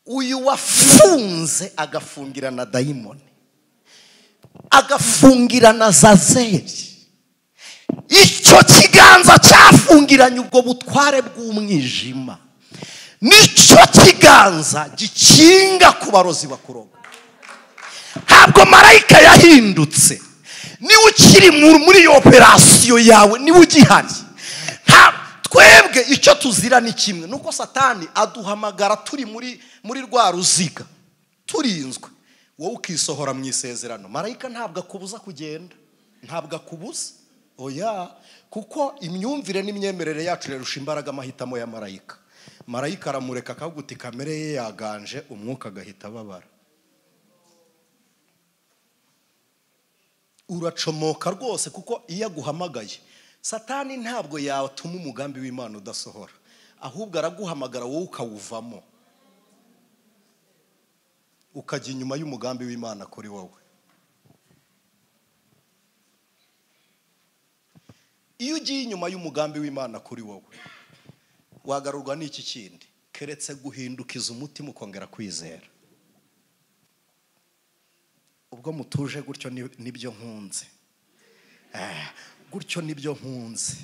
Uyu wafunze agafungira na dayimoni, agafungira na Zazeli. Icyo kiganza cyafungiranye ubwo butware bw'umwijima nicyo kiganza gikinga ku barozi bakuroga. Ntabwo marayika yahindutse, niwe ukiri muri iyo operasiyo yawe, niwe ugihari. Twebwe icyo tuzira ni kimwe, nuko Satani aduhamagara turi muri rwa ruziga, turinzwe, wowe ukisohora mu isezerano. Marayika ntabwo akubuza kugenda, ntabwo akubuza, oya, kuko imyumvire n'imyemerere yacu irarusha imbaraga amahitamo ya marayika. Marayika aramureka akaguti kamere ye yaganje, umwuka agahita ababara. Uracomoka rwose, kuko iyo aguhamagaye Satani ntabwo yatuma umugambi w'Imana udasohora, ahubwo araguhamagara wowe ukawuvamo, ukajya inyuma y'umugambi w'Imana kuri wowe. Iyo ugiye inyuma y'umugambi w'Imana kuri wowe, wagarurwa n'iki kindi keretse guhindukiza umutima ukongera kwizera. Ubwo mutuje gutyo nibyo nkunze, gutyo nibyo nkunze,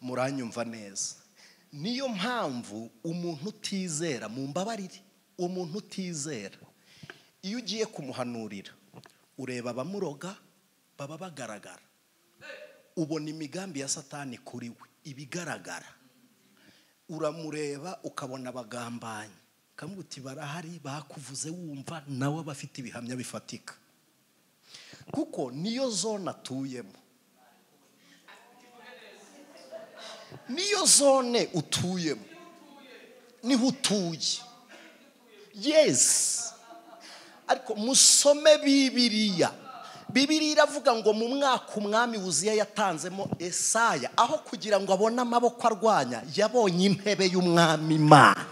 muranyumva neza. Niyo mpamvu umuntu utizera, mumbabarire, umuntu utizera iyo ugiye kumuhanurira ureba abamuroga baba bagaragara, ubona imigambi ya Satani kuri we ibigaragara. Uramureba ukabona abagambanyi, ukamubwira uti barahari bakuvuze, wumva nawe bafite ibihamya bifatika, kuko niyo zone atuyemo, niyo zone utuyemo, niho utuye. Yes, ariko musome Bibiliya. Bibiliya iravuga ngo mu mwaka umwami Uziya yatanzemo Esaya, aho kugira ngo abone amaboko arwanya, yabonye intebe y'umwami Imana.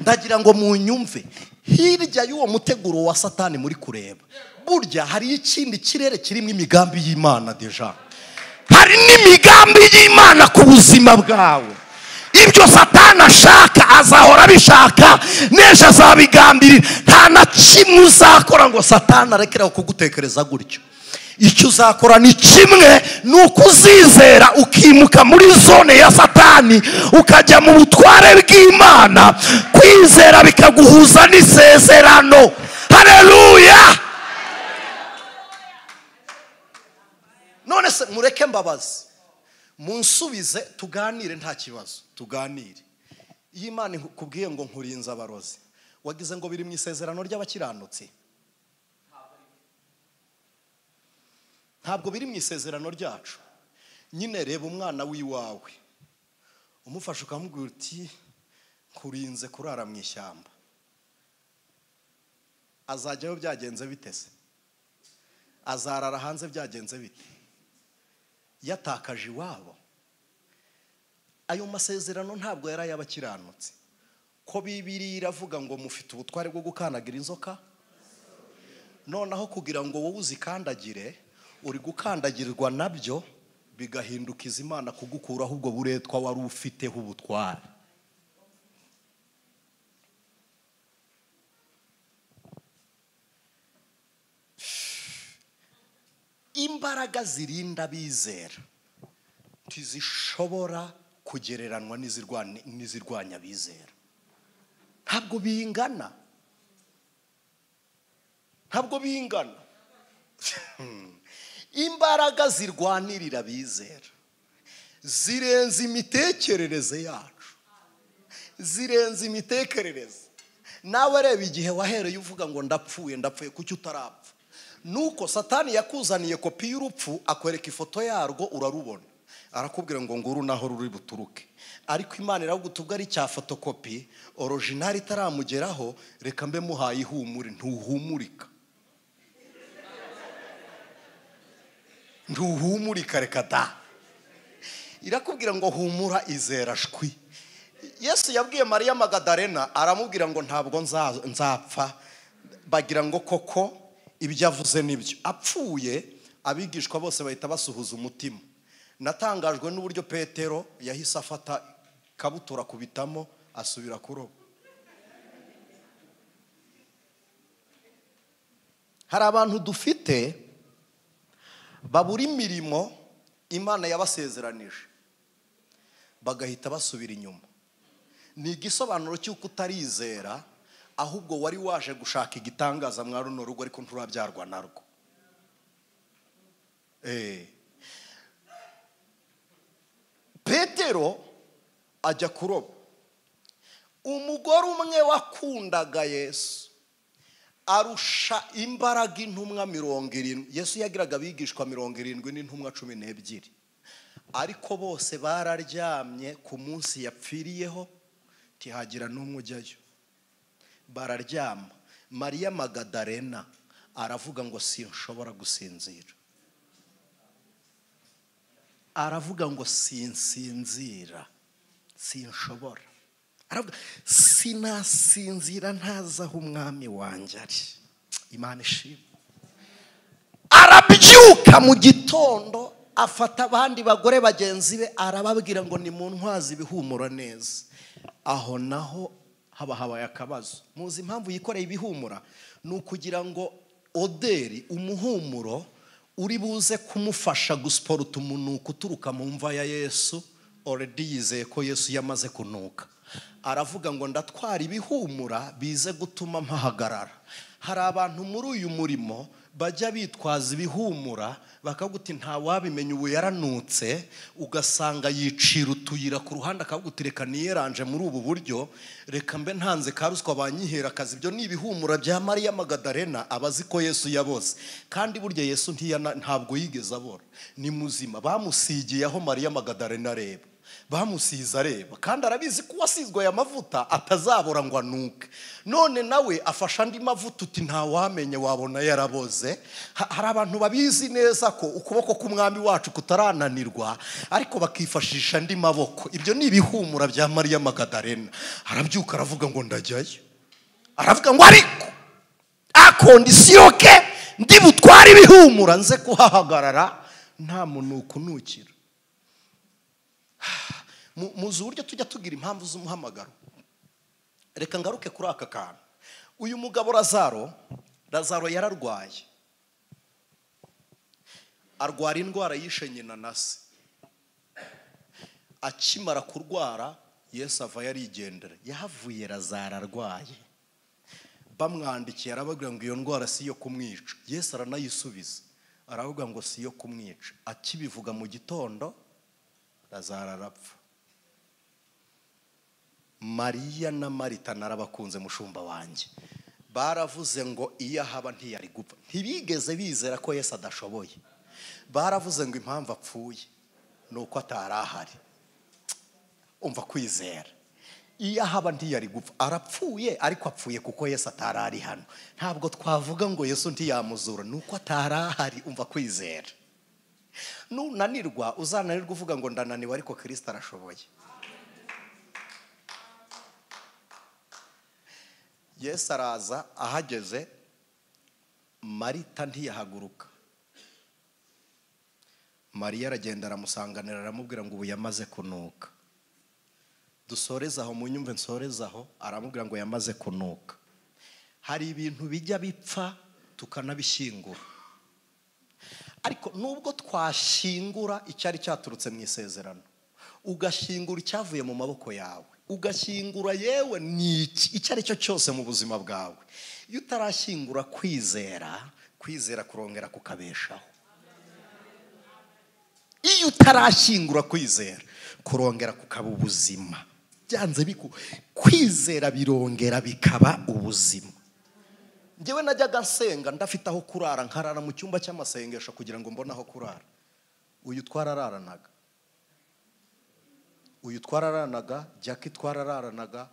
Ndagira ngo munyumve, hirya y'uwo muteguro wa Satani muri kureba, burya hari ikindi kirere kirimo imigambi y'Imana. Deja hari n'imigambi y'Imana ku buzima bwawe. Ibyo Satani ashaka azahora abishaka, n'ejo azabigambirira. Nta na kimwe uzakora ngo Satani arekere kugutekereza gutyo. Icyo uzakora ni kimwe, ni ukuzizera ukimuka muri zone ya Satani ukajya mu butware bw'Imana. Kwizera bikaguhuza n'isezerano. Haleluya! None se mureke mbabazi, munsubize tuganire, nta kibazo, tuganire. Iyo Imana ikubwiye ngo nkurinze abarozi, wagize ngo biri mu isezerano ry'abakiranutsi? Ntabwo biri mu isezerano ryacu. Nyine reba umwana w'iwawe, umufashe ukamubwira uti Kurinze kurara mu ishyamba. Azajyayo byagenze bitese? Azarara hanze byagenze bite? Yatakaje iwabo. Ayo masezerano ntabwo yari ayabakiranutse. Ko Bibiliya iravuga ngo mufite ubutware bwo gukandagira inzoka, noneho kugira ngo wowe uzikandagire uri gukandagirwa nabyo bigahindukiza Imana kugukuraho ubwo buretwa wari ufiteho ubutware. Imbaraga zirinda abizera ntizishobora kugereranwa n'izirwanya abizera. Ntabwo bingana, ntabwo bingana. Imbaraga zirwanirira abizera zirenze imitekerereze yacu, zirenze imitekerereze. Nawe reba igihe wahereye uvuga ngo ndapfuye ndapfuye, kuki utarapfa? Nuko Satani yakuzaniye kopi y'urupfu, akwereka ifoto yarwo urarubona, arakubwira ngo nguru naho ruri buturuke. Ariko Imana iravuga ari cya fotokopi original itaramugeraho, reka mbe muhaye ihumure. Ntuhumurika, ntuhumurika, reka da. Irakubwira ngo humura, izera shwi. Yesu yabwiye Mariya Magadalena, aramubwira ngo ntabwo nzapfa. Bagira ngo koko ibyo avuze nibyo. Apfuye, abigishwa bose bahita basuhuza umutima. Natangajwe n'uburyo Petero yahise afata kabutura kubitamo asubira kuroba. Hari abantu dufite babura imirimo Imana yabasezeranije bagahita basubira inyuma. Ni igisobanuro cy'uko utarizera, ahubwo wari waje gushaka igitangaza mwa runo rugo ariko nturabyarwa narwo. Petero ajya kuroba. Umugore umwe wakundaga Yesu arusha imbaraga intumwa 70. Yesu yagiraga abigishwa 70 n'intumwa 12, ariko bose bararyamye ku munsi yapfiriyeho, ntihagira n'umwe ujyayo. Bararyama. Mariya Magadalena aravuga ngo sinshobora gusinzira. Aravuga ngo sinsinzira, sinshobora. Aravuga sinasinzira ntazi aho umwami wanjye ari. Imana ishimwe. Arabyuka mu gitondo afata abandi bagore bagenzi be, arababwira ngo ni mu ntwazi ibihumura neza. Aho naho haba habaye akabazo. Muzi impamvu yikoreye ibihumura? Ni ukugira ngo oderi, umuhumuro uri buze kumufasha gusiporuta umunuko uturuka mu mva ya Yesu. Already yizeye ko Yesu yamaze kunuka. Aravuga ngo ndatwara ibihumura bize gutuma mpahagarara. Hari abantu muri uyu murimo bajya bitwaza ibihumura bakaguti nta wabimenya ubu yaranutse, ugasanga yicira utuyira ku ruhande akaguti reka niyeranje muri ubu buryo, reka mbe ntanze karuswa banyihera akazi. Ibyo ni ibihumura bya Mariya Magadalena, abazi ko Yesu yaboze. Kandi burya Yesu ntabwo yigeze abora, ni muzima. Bamusigiye aho Mariya Magadalena areba, bamusize areba, kandi arabizi ko wasizwe aya mavuta atazabora ngo anuke. None nawe afasha andi mavuta uti nta wamenye wabona yaraboze. Hari abantu babizi neza ko ukuboko k'umwami wacu kutarananirwa, ariko bakifashisha andi maboko. Ibyo ni ibihumura bya Mariya Magadalena. Arabyuka aravuga ngo ndajyayo. Aravuga ngo ariko akondisiyo ke ndi butware ibihumura nze kuhahagarara nta munuko unukira. Muzi uburyo tujya tugira impamvu z'umuhamagaro. Reka ngaruke kuri aka kantu. Uyu mugabo Lazaro yararwaye, arwara indwara yishe nyina na se. Akimara kurwara Yesu ava yarigendera. Yahavuye Lazaro arwaye, bamwandikiye arababwira ngo iyo ndwara si iyo kumwica. Yesu aranayisubiza aravuga ngo si iyo kumwica. Akibivuga mu gitondo Lazaro arapfa. Mariya na Marita narabakunze mushumba wanjye, baravuze ngo iyo ahaba ntiyari gupfa. Ntibigeze bizera ko Yesu adashoboye. Baravuze ngo impamvu apfuye ni uko atari ahari. Umva kwizera. Iyo ahaba ntiyari gupfa, arapfuye ariko apfuye kuko Yesu atarari hano. Ntabwo twavuga ngo Yesu ntiyamuzura, nuko atarahari. Umva kwizera. Nunanirwa uzananirwa uvuga ngo ndananiwe, ariko Kristo arashoboye. Yesu araza, ahageze Marita ntiyahaguruka. Mariya aragenda aramusanganira, aramubwira ngo ubu yamaze kunuka. Dusoreza aho, munyumve nsoreza aho. Aramubwira ngo yamaze kunuka. Hari ibintu bijya bipfa tukanabishyingura, ariko nubwo twashyingura icyari cyaturutse mu isezerano, ugashyingura icyavuye mu maboko yawe, ugashyingura yewe ni iki icyo ari cyo cyose mu buzima bwawe, iyo utarashyingura kwizera, kwizera kurongera kukabeshaho. Iyo utarashyingura kwizera kurongera kukaba ubuzima. Byanze biku kwizera birongera bikaba ubuzima. Njyewe najyaga nsenga ndafite aho kurara, nkarara mu cyumba cy'amasengesho kugira ngo mbone aho kurara. Uyu twarararanaga, uyu twararanaga, Jackie twarararanaga,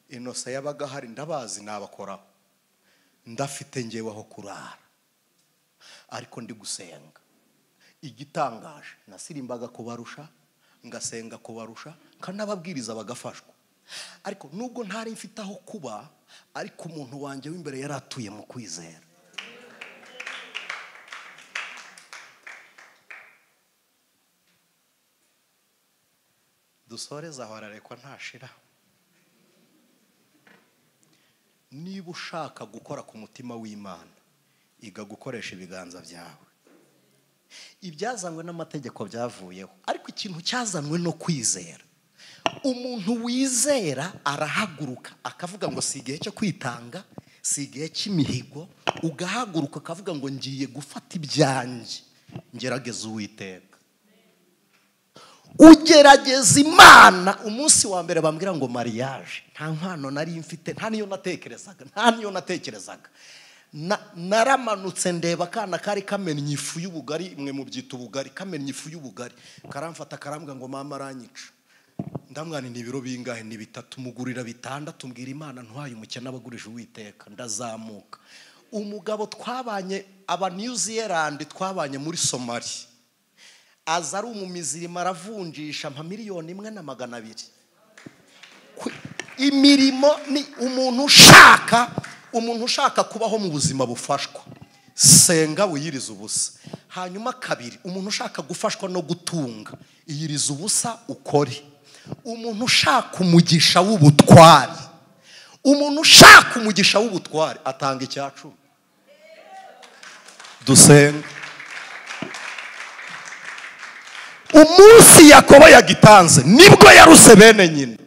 Inosa yabaga hari, ndabazi nabakoraho. Ndafite ngewe aho kurara, ariko ndi gusenga. Igitangaje, nasirimbaga kubarusha, ngasenga kubarusha, nkanababwiriza bagafashwa. Ariko nubwo ntari mfite aho kuba, ariko umuntu wanjye w'imbere yaratuye mu kwizera. Dusoreza aho, ararekwa ntashira. Niba ushaka gukora ku mutima w'Imana, iga gukoresha ibiganza byawe. Ibyazanywe n'amategeko byavuyeho, ariko ikintu cyazanywe no kwizera. Umuntu wizera arahaguruka akavuga ngo si igihe cyo kwitanga, si igihe cy'imihigo. Ugahaguruka akavuga ngo ngiye gufata ibyanjye, ngerageza Uwiteka. Ugerageza Imana. Umunsi wa mbere bambwira ngo mariage, nta nkwano nari mfite, nta niyo natekerezaga, nta niyo natekerezaga. Naramanutse ndeba akana kari kamennye ifu y'ubugari, mwe mubyita ubugari, kamennye ifu y'ubugari, karamfata karambwira ngo mama aranyica. Ndamwana ni ibiro bingahe? Ni bitatu. Mugurira bitandatu, mbwira Imana ntwaye umukene abagurije Uwiteka. Ndazamuka. Umugabo twabanye aba New Zealand, twabanye muri Somalia, aza ari umumizirima, aravunjisha mpa 1,200,000. Imirimo ni umuntu ushaka, umuntu ushaka kubaho mu buzima bufashwa, senga wiyiriza ubusa. Hanyuma kabiri, umuntu ushaka gufashwa no gutunga, iyiriza ubusa ukore. Umuntu ushaka umugisha w'ubutwari, umuntu ushaka umugisha w'ubutwari atanga 10. Dusenga. Umunsi Yakobo yagitanze nibwo yaruse bene nyina.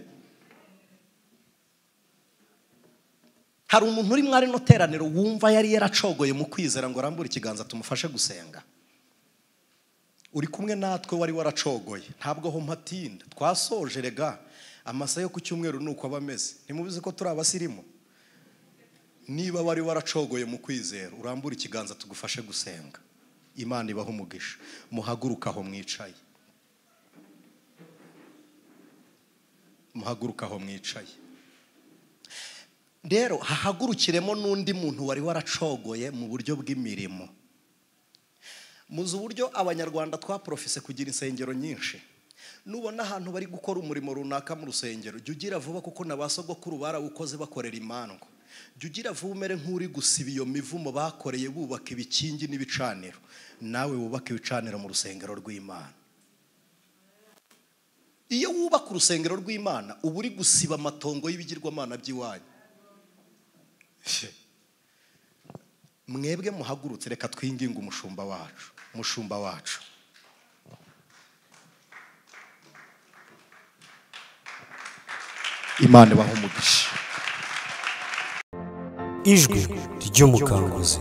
Hari umuntu uri mwari no teraniro wumva yari yaracogoye mu kwizera ngo arambure ikiganza tumufashe gusenga. Uri kumwe natwe wari waracogoye, ntabwo ho mpatinda, twasoje rega amasa yo ku cyumweru nuko abameze. Ntimubizi ko turi abasirimu? Niba wari waracogoye mu kwizera, urambure ikiganza tugufashe gusenga. Imana ibaho umugisha. Muhaguruka aho mwicaye, muhaguruka aho mwicaye. Rero hahagurukiremo n'undi muntu wari waracogoye mu buryo bw'imirimo. Muzi uburyo abanyarwanda twaprofise kugira insengero nyinshi. Nubona ahantu bari gukora umurimo runaka mu rusengero, jya ugira vuba, kuko na ba sogokuru barawukoze bakorera imandwa. Jya ugira vuba umere nk'uri gusiba iyo mivumo bakoreye bubaka ibikingi n'ibicaniro, nawe wubaka ibicaniro mu rusengero rw'Imana. Iyo wubaka urusengero rw'Imana uba uri gusiba amatongo y'ibigirwamana by'iwanyu. Mwebwe muhagurutse, reka twinginge umushumba wacu, umushumba wacu. Imana ibahe umugisha.
Ijwi ry'umukanguzi.